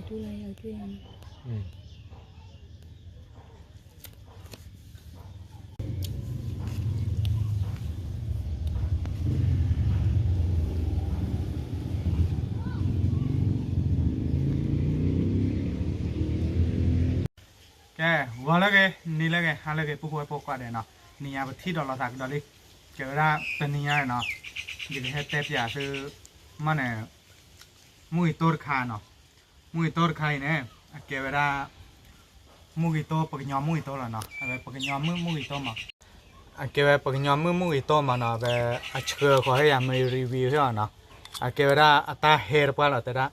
တူၢ်လၢယတူၢ်ယၤန့ၣ် ကဲ ဂီၤလၢအဂ့ၤ နံၤလၢအဂ့ၤ ဟါလၢအဂ့ၤ ပုၢ်ဖိဝဲၢ်ဖိကိးဂၤဒဲးနီၤ, နံၤညါပထံၣ်ဒီးလိာ်သးကဒီးလံ, ကဲဝဲဒၣ်တနံၤညါန့ၣ်နီၤ, ယကဟဲတဲပျးသု မ့ၢ်န့ၣ် မူဂံၢ်တိတခါနီၤ, မူဂံၢ်တိတခါအံၤန့ၣ် အကဲဝဲဒၣ် မူဂံၢ်တိ ပှၤကညီမူဂံၢ်တိလီၤနီၤ, အဝဲပှၤကညီမုၣ်မူဂံၢ်တိမး အကဲဝဲပှၤကညီမုၣ်မူဂံၢ်တိမးနီၤ, အဝဲအဆှၢဃီၤဟဲယၤ မ့ၢ် review ဟဲအီၤနီၤ, အကဲဝဲဒၣ်အတၢ်ဟဲတပှၢ်လီၤတဲဒၣ်,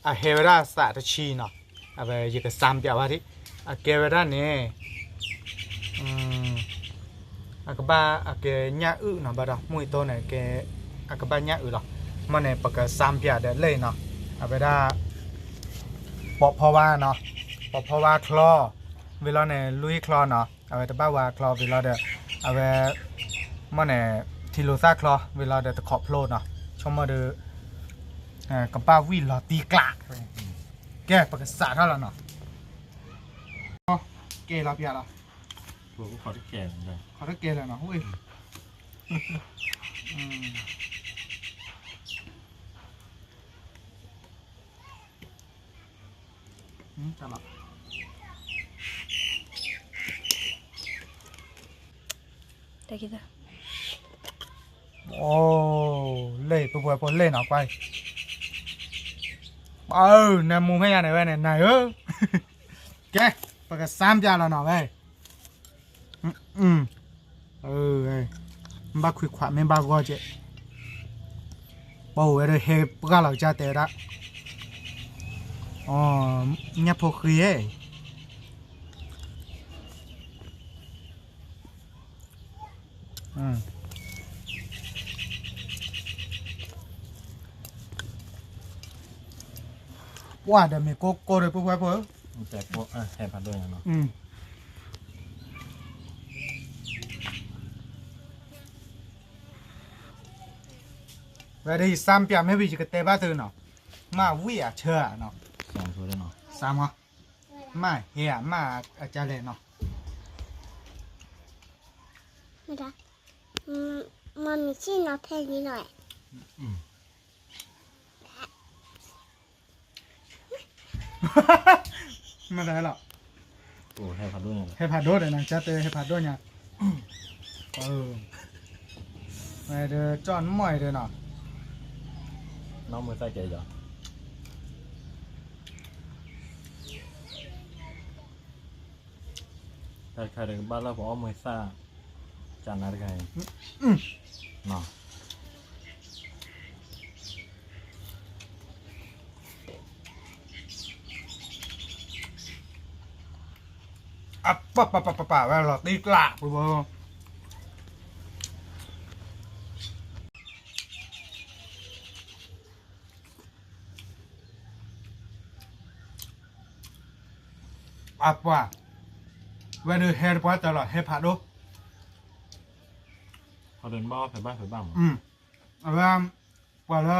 အဟဲဝဲဒၣ်အသးတဆံနီၤ, အဝဲယကစၢ်ပျးဝဲဒၣ်, အကဲဝဲဒၣ်န့ၣ် အကဘၣ်အကဲညၣ်အုၣ်နီၤ, ဘၣ်ဒီးမူဂံၢ်တိန့ၣ် အကဘၣ်ညၣ်အုၣ်လီၤ, မ့ၢ်န့ၣ် ပကစၢ်ပျးဒီးလၢနီၤ, အဝဲဒၣ် ပိာ်ဖီဝါနီၤ, ပိာ်ဖီဝါချီ, ဝံၤလီၤန့ၣ် လွံၢ်ချီနီၤ, အဝဲတဘၣ်ဝါချီဝံၤလီၤဒီး အဝဲ မ့ၢ်န့ၣ် ထံလူၤသၣ်ချီ ဝံၤလီၤဒီးတခီဖျိနီၤ, ဆိကမိၣ်ဒီး ကဘၣ်ဝံၣ်လီၤတံၢ်ကျး, ကဲ ပကစးထီၣ်လီၤနီၤ, ကဲလီၤပျးလီၤ, ခီၣ်တကဲလီၤနီၤ, ဝဲ တၢ်လီၤ, တၢ်က့ၤတၢ်, အိၣ်လ့ၣ် ပပှဲၤဖိလ့ၣ်နီၤ ကွၢ်အံၤ, အၢ နမူဖဲညါန့ၣ်ဝဲန့ၣ် နၤဧၢ, ကဲ ပကစၢ်ပျးလီၤနီၤဝဲ မ့ၢ်ဘၣ်ခွံခွးမ့ၢ်ဘၣ်ဂီၢ်ကဲ, ပအိၣ်ဝဲဒီးဟဲပှၢ်လီၤကစၢ်တဲဝဲဒၣ်, ညၣ်ဖိဃ့, ပှၢ်ဒီးမ့ၢ်ကိၢ်ကိၢ်ဒီး ပှၢ်ပှၢ်ပှၢ်ဧၢ, ဟဲဖးဒိၣ်ညါနီၤ, ဝဲဒၣ်ယစၢ်ပျးမ့ၢ်ဝံၤ ယကတဲဘၣ်သုနီၤ, မ့ၢ်ဝံၣ်အဆၢနီၤ, စၢ်မး, မ့ၢ်ဟဲဧါ မ့ၢ်အကလဲၣ်နီၤ, မ့ၢ်တဟဲလီၤ, ဟဲဖးဒိၣ်န့ၣ်နီၤ, ကၢ်တဲဟဲဖးဒိၣ်ညါ, ဒီးကၠီၣ်နမီၢ်အံၤဒီးနီၤ, နီၢ်မုာ်သၣ်ကဲယီၤ, တၢ်တခါဒီးကဘၣ်လၢပအီၣ်မုာ်သၣ်, ကၠၣ်နါတခါအံၤ, အပပပပပ ဝဲလီၤတံၢ်ကျးပူၤဘၣ် အပှၤ, ဝဲဒၣ်ဟဲတပှၢ်တၢၢ်လီၤ ဟဲဖးဒိၣ်, ဖဲဘၣ်ဖဲဘၣ်မး, အဝဲ, ပှၤလၢ,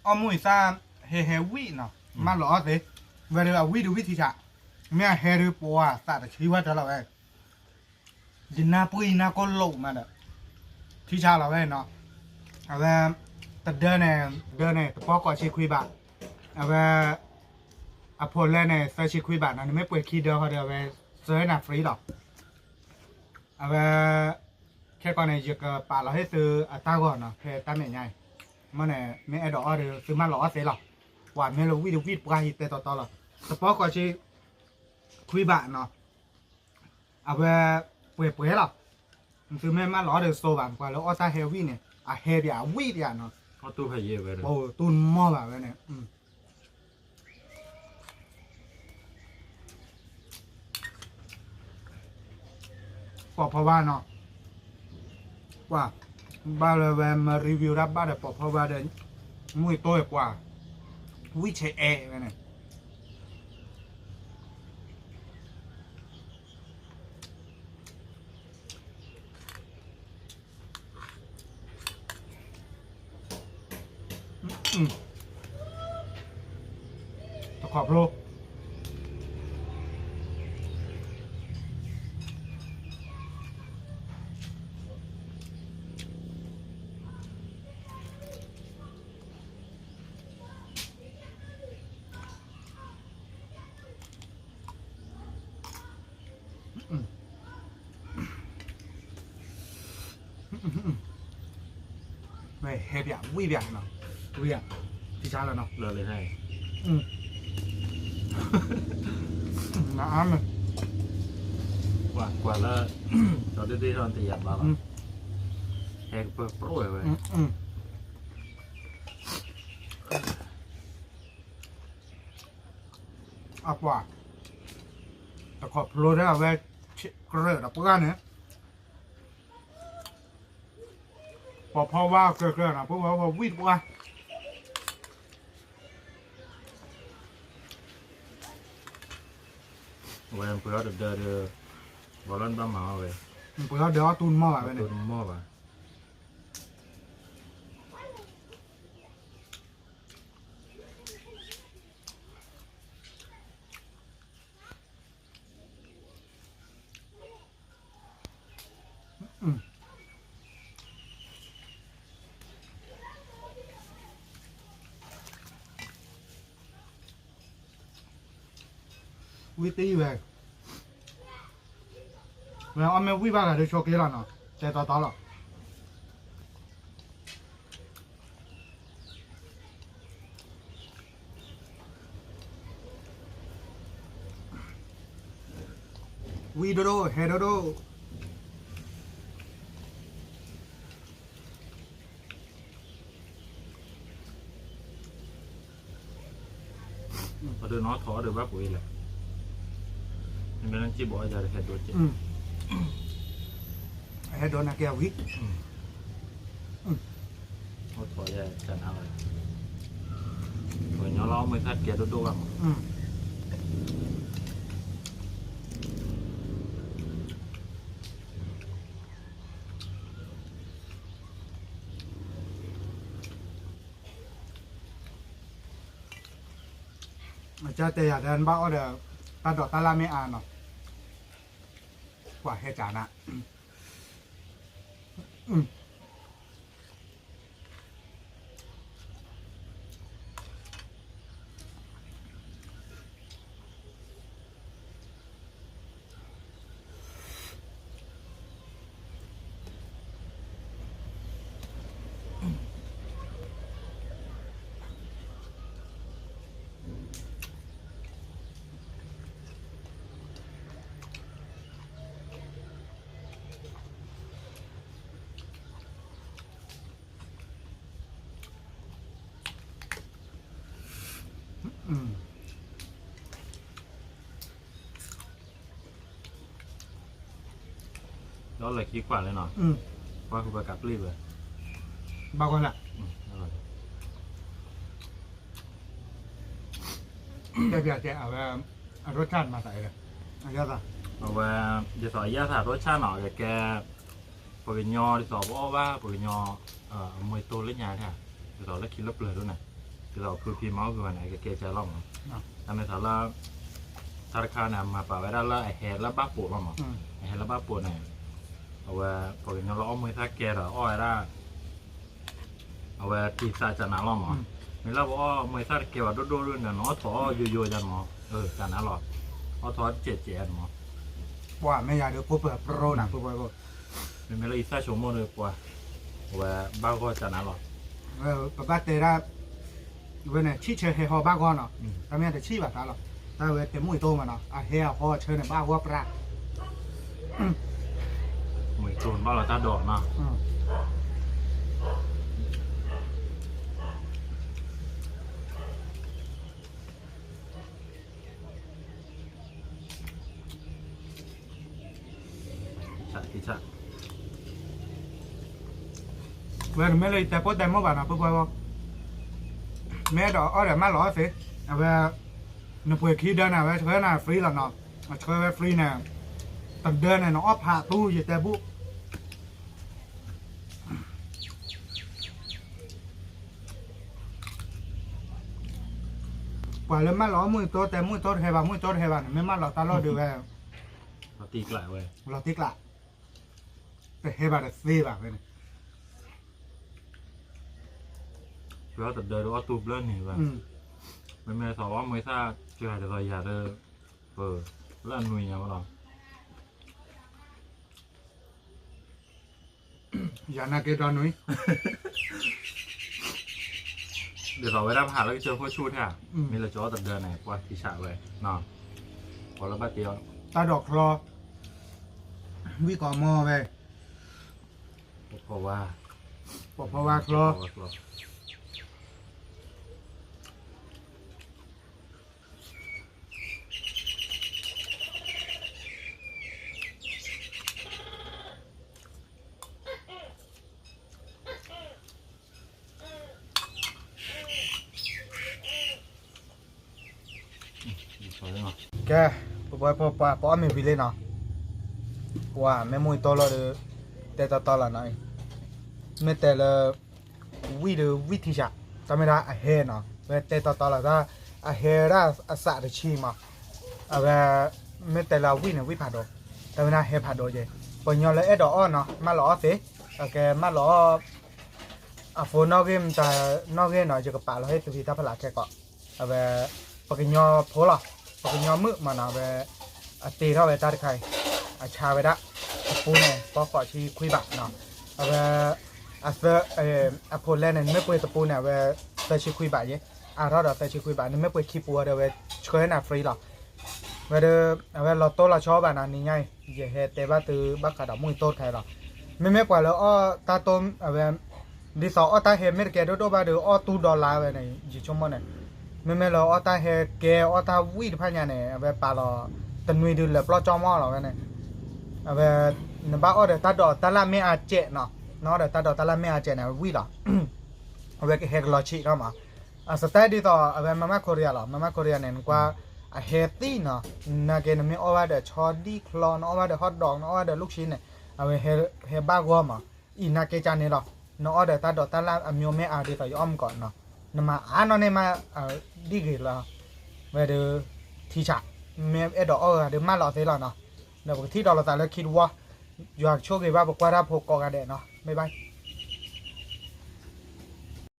အီၣ်မူအံၤသၣ်, ဟဲဟဲဝံၣ်နီၤ, မၢလီၤအီၣ်သ့, ဝဲဒၣ်အဝံၣ်ဒုးဝံၣ်ထံဆး, မ့ၢ်အဟဲဒုးပှၤသးတဆံဝဲတၢၢ်လီၤဝဲ ယနၢ်ပှံၢ်နၢ်ကိၢ်လိာ်မးဒီး, ထံဆးလီၤဝဲနီၤ, အဝဲ, တဒၢန့ၣ်, ဒၢန့ၣ် တပီၢ်ကိးဆံခွံဘး, အဝဲ, အဖိလဲၣ်န့ၣ် သၢဆံခွံဘးနီၤ, နမ့ၢ်ပှဲၤခံဒၢဃီဒီး အဝဲ, စၢနၤ free လီၤ, အဝဲ, ခဲကီန့ၣ် ယကပာ်လီၤဟ့ၣ်သုအတၢ်ဂီၤနီၤ ဖဲတၢ်မဲာ်ညါအံၤ, မ့ၢ်န့ၣ် မ့ၢ်အဲၣ်ဒိးအီၣ်ဒီး သုမၢလီၤအီၣ်သ့လီၤ, ပှၤမ့ၢ်လၢဝံၣ်တဝံၣ်ပှၤဟံၣ်တဲတီတီလီၤ, တပီၢ်ကိးဆံ, ခွံဘးနီၤ, အဝဲ, ပှဲၤပှဲၤလီၤ, သုမ့ၢ်မၢလီၤအီၣ်ဒီးစိဘၣ် ပှၤလၢအီၣ်တၢ်ဟဲဝံၣ်န့ၣ် အဟဲပၠးအဝံၣ်ပၠးနီၤ, တူၢ်မီၢ်ဘၣ်ဝဲန့ၣ် ပိာ်ဖီဝါနီၤ, ပှၤ, ဘၣ်လၢဝဲမၤ review တၢ်ဘၣ်ဒီးပိာ်ဖီဝါဒီး, မုၢ်တိၢ်ပှၤ, ဝံၣ်ဆဲးအဲၣ်ဝဲန့ၣ် အ ခီဖျိ ဝဲဟဲပၠး ဝံၣ်ပၠးနီၤ, ဝံၣ်ဧါ, ထံဆါလီၤနီၤ, လၢလၢဟဲ, နအါမး, ကွၢ်လၢ ဒီးဒ့ဒ့ထီၣ်တယၤဘၣ်လီၤ, ဟဲကပၢၢ်ပြိၣ်ဝဲဝဲ, အပှၤ တခီဖျိလၢအဝဲ ကြၢးဒီးပှၢ်န့ၣ် ပီၤဖီဝါကြၢးကြၢးနီၤ ပှၢ်ဝဲဝံၣ်တပှၢ် အဝဲပှ့ၤအီၣ်တဒၢဒီး ဘီလၢနဘၣ်မၤအီၣ်ဝဲ ပှ့ၤအီၣ်ဒၢအီၣ်တူၢ်နမီၢ်ဘၣ်ဝဲန့ၣ် တူၢ်နမီၢ်ဘၣ် ဝံၣ်တံၢ်ဝဲ, ဝဲအီၣ်မ့ၢ်ဝံၣ်ဘၣ်ဂၤဒီးဆိးက့လီၤနီၤ, တဲတီတီလီၤ. ဝံၣ်ဒိၣ်ဒိၣ် ဟဲဒိၣ်ဒိၣ် ပှၤဒုးနီၣ်ထီၣ်အီၣ်ဒီးဘၣ်ပှ့ၤလဲၣ်, မ့မ့ၢ်လၢစံၣ်ဘီအယၤဒီးဟဲဒိၣ်က့, ဟဲဒိၣ်နာ်က့အဝံၣ်, အိၣ်ထီၣ်ယၤကနၤလီၤ, ပှၤကညီလီၤအီၣ်မ့ၢ်သၣ်ကဲဒိၣ်ဒိၣ်ဘၣ်မး ကတဲယၤဒီးနဘၣ်အီၣ်ဒီး တၢ်ဒိးတၢ်လၢ်မ့ၢ်အါနီၤ, ကွၢ်ဟဲကနၤ ဒီးလၢခံကွၢ်လၢနီၤ, ကွၢ်ဃုာ်ပှၤကးပျ့ၢ်ဝဲ, ဘၣ်ကွၢ်လၢ, တဲပျးတဲအဝဲ, အရိၣ်ဆၣ်မၤသးအံၤ, အဝဲ, ဒ်သိးအယၢ်သးရိၣ်ဆၣ်နီၤ ကကဲ, ပှၤကညီဒ်သိးပအီၣ်ဘၣ် ပှၤကညီ, အမွေတိၢ်လၢညါ, ဒ်သိးလၢခံလၢပျၢၤဒိၣ်န့ၣ်, ဒ်သိးဖုဖံမၤအိၣ်ဂ့ၤဝဲန့ၣ် ကကဲကဲလီၤမး, တၢ်မ့ၢ်သးလၢ တၢ်တခါန့ၣ် အမၤပာ်ဝဲဒၣ်လၢအဟဲလၢဘၣ်ပိာ်လီၤမး, အဟဲလၢဘၣ်ပိာ်န့ၣ်, အဝဲ, ပှၤကညီလၢအီၣ်မွေသၣ်ကဲဒီးအီၣ်ဝဲဒၣ်, အဝဲတံၢ်သးကနၤလီၤမး, မ့ၢ်လၢပအီၣ်မွေသၣ်တကဲဘၣ်ဒိၣ်ဒိၣ်ဒိၣ်န့ၣ် နအီၣ်ထီၣ်အီၣ်ယိယိယါန့ၣ်မး, ကနၤလီၤ, အီၣ်ထီၣ်အီၣ်တစဲးစဲးန့ၣ်မး, ပှၤမ့ၢ်ယၤဒီးကိးပၢၤပြိၣ်နၤ ပှၤ, မ့မ့ၢ်လၢယသၣ်ဆိမိၣ်ဒီးပှၤ, အဝဲဘၣ်ဂီၢ်ကနၤလီၤ, ပဘၣ်တဲဒၣ် ဝဲန့ၣ် ဆံၣ်ဆၢဟဲဟီဘၣ်ဂီၢ်နီၤ, တၢ်မ့ၢ်တဆံၣ်ဘၣ်သးလီၤ, တၢ်ဝဲတမူအံၤတိၢ်မးနီၤ အဟဲအဟီအဆၢန့ၣ်ဘၣ်ဂီၢ်ပြၢ်, မူအံၤတိၢ်ဘၣ်လီၤတၢ်ဒိးနီၤ ဝဲတမ့ၢ်လၢယတဲပိာ်တဲမိၢ်ဘၣ်နီၤ ပှၤ, မ့ၢ်အဲၣ်ဒိးအီၣ်ဒီးမၢလီၤအီၣ်သ့, အဝဲ, နပှ့ၤခံဒၢန့ၣ် အဝဲဆှၢနၤ free လီၤနီၤ, အဆှၢဝဲ free န့ၣ်, တဒၢန့ၣ် နအီၣ်ဖးသူယတဲဘူၣ် ပှၤလၢမၢလီၤအီၣ်မုၢ်အတီတဲ မုၢ်အတီတဟဲဘၣ် မုၢ်အတီတဟဲဘၣ်န့ၣ် မ့ၢ်မၢလီၤတၢ်လီၢ်ဒုးဝဲ လီၤတံၢ်ကျၣ်, တဟဲဘၣ်တသ့ဘၣ်ဖဲန့ၣ် ပှၤတဒၢဒီးအီၣ်တူၢ်ဘျၢန့ၣ်ဘၣ်, မ့မ့ၢ်သီအီၣ်မ့ၢ်သၣ် ကၤဒ်သိးယၤဒီး ပလၢအနွံညါလီၤ. ယၤနာ်က့ဒီနွံ, ဒ်သိးဝဲဒၣ်ပဟးလၢကစၢၢ်ခိၣ်ဆူၣ်ထဲဧါ, မ့ၢ်လၢကၠီတဒၢန့ၣ် ပှၤထံဆးဝဲ, ပှၤလၢဘၣ်တ့အီၤ, တၢ်ဒိးချီ, ဝံၣ်ကိးမီဝဲ, ပဖီဝါ, ပဖီဝါချီ ကဲ, ပပှဲပပှၤပအီၣ်မ့ၤဝံၤလံနီၤ, ပှၤမ့ၢ်မိၢ်အံၤတီလီၤဒီး တဲတီတီလီၤနီၤ, မ့ၢ်တဲလၢ ဝံၣ်ဒီးဝံၣ်ထံဆး, တၢ်မ့ၢ်ဒၣ်အဟဲနီၤ, ဝဲတဲတီတီလီၤတၢ်, အဟဲဒၣ်အစးတဆံမး, အဝဲ မ့ၢ်တဲလၢအဝံၣ်န့ၣ် ဝံၣ်ဖးဒိၣ်, တၢ်မ့ၢ်ဒၣ်ဟဲဖးဒိၣ်က့, ပှၤကညီလၢအဲၣ်ဒိးအီၣ်နီၤ မၢလီၤအီၣ်သ့, အကဲမၢလီၤအီၣ် အ phone နီၣ်ဂံၢ်မတၤနီၣ်ဂံၢ်နီၤ ယကပာ်လီၤဟ့ၣ်သုဖံတၢ်ဖီလာ်ခဲကိး, အဝဲ ပကညီဖိလီၤ, ပကညီမုၣ်မးနီၤ အဝဲ အတ့ထီၣ်ဝဲတၢ်တခါအံၤ, အဆါဝဲဒၣ်, အပူန့ၣ် ပီၢ်ဃိးဆံခွံဘးနီၤ, အဝဲ အသၢ အဖိလဲၣ်န့ၣ် နမ့ၢ်ပှ့ၤတပူန့ၣ် အဝဲ သၢဆံခွံဘးယဲ, အါထီၣ်ဒီးသၢဆံခွံဘး နမ့ၢ်ပှ့ၤခံပူဒီး အဝဲဆှၢနၤ free လီၤ. ဝဲဒီး အဝဲလီၤတိၢ်လီၤဆီဘၣ်နီၤ နံၤညါအံၤ ယဟဲတဲဘၣ်သုဘၣ်ဃးဒီးမုၢ်အံၤတိၢ်တခါအံၤလီၤ. မ့မ့ၢ်ပှၤလၢအီၣ်တၢ်တိၢ် အဝဲ ဒ်သိးအီၣ်တၢ်ဟဲမ့ၢ်တကဲဒိၣ်ဒိၣ်ဘၣ်ဒီး အီၣ်တူၢ်ဒီလါဝဲန့ၣ် ယဆိကမိၣ်န့ၣ်, မ့မ့ၢ်လၢအီၣ်တၢ်ဟဲကဲအီၣ်တၢ်ဝံၣ်တဖၣ်ညါန့ၣ် အဝဲပာ်လီၤ တနွံဒုးလၢပျီၢ်ကၠီမီၢ်လီၤဝဲန့ၣ်, အဝဲ နဘၣ်အီၣ်ဒီးတၢ်ဒိးတၢ်လၢ်မ့ၢ်အါကဲးနီၤ, နအီၣ်ဒီးတၢ်ဒိးတၢ်လၢ်မ့ၢ်အါကဲးန့ၣ် အဝဲဝံၣ်လီၤ. အဝဲကဟဲကလီၤဆံးထီၣ်မး, အစတဲဒ်သိး အဝဲမၤမၢ်ခိရံယါလီၤ, မၤမၢ်ခိရံယါန့ၣ် နကွၢ် အဟဲသံနီၤ, နာ်က့နမ့ၢ်အီၣ်ဘၣ်ဒီးဆီဒံၣ်ချီ နအီၣ်ဘၣ်ဒီး hot dog နအီၣ်ဘၣ်ဒီး လုၢ်ဆံန့ၣ် အဝဲဟဲဘၣ်ဂီၢ်မး, အံၤနာ်က့ကန့ၣ်လီၤ, နအီၣ်ဒီးတၢ်ဒိးတၢ်လၢ်အမံၤမ့ၢ်အါဒ်သိးယအီၣ်မ့ၢ်ကီးနီၤ, နမၤအါနီၢ်န့ၢ်မး ဒ်ဂ့ၤလီၤ, ဝဲဒီး ထံဆး, မ့ၢ်အဲၣ်ဒိးအီၣ်ဂၤဒီးမၢလီၤသ့လီၤနီၤ, ဒီးပကထံၣ်ဒီးလိာ်သးလၢခံတဝီ, ယွၤကဆိၣ်ဂ့ၤဘၣ်ပကွၢ်တၢ်ဖိကိးဂၤဒဲးနီၤ, bye bye.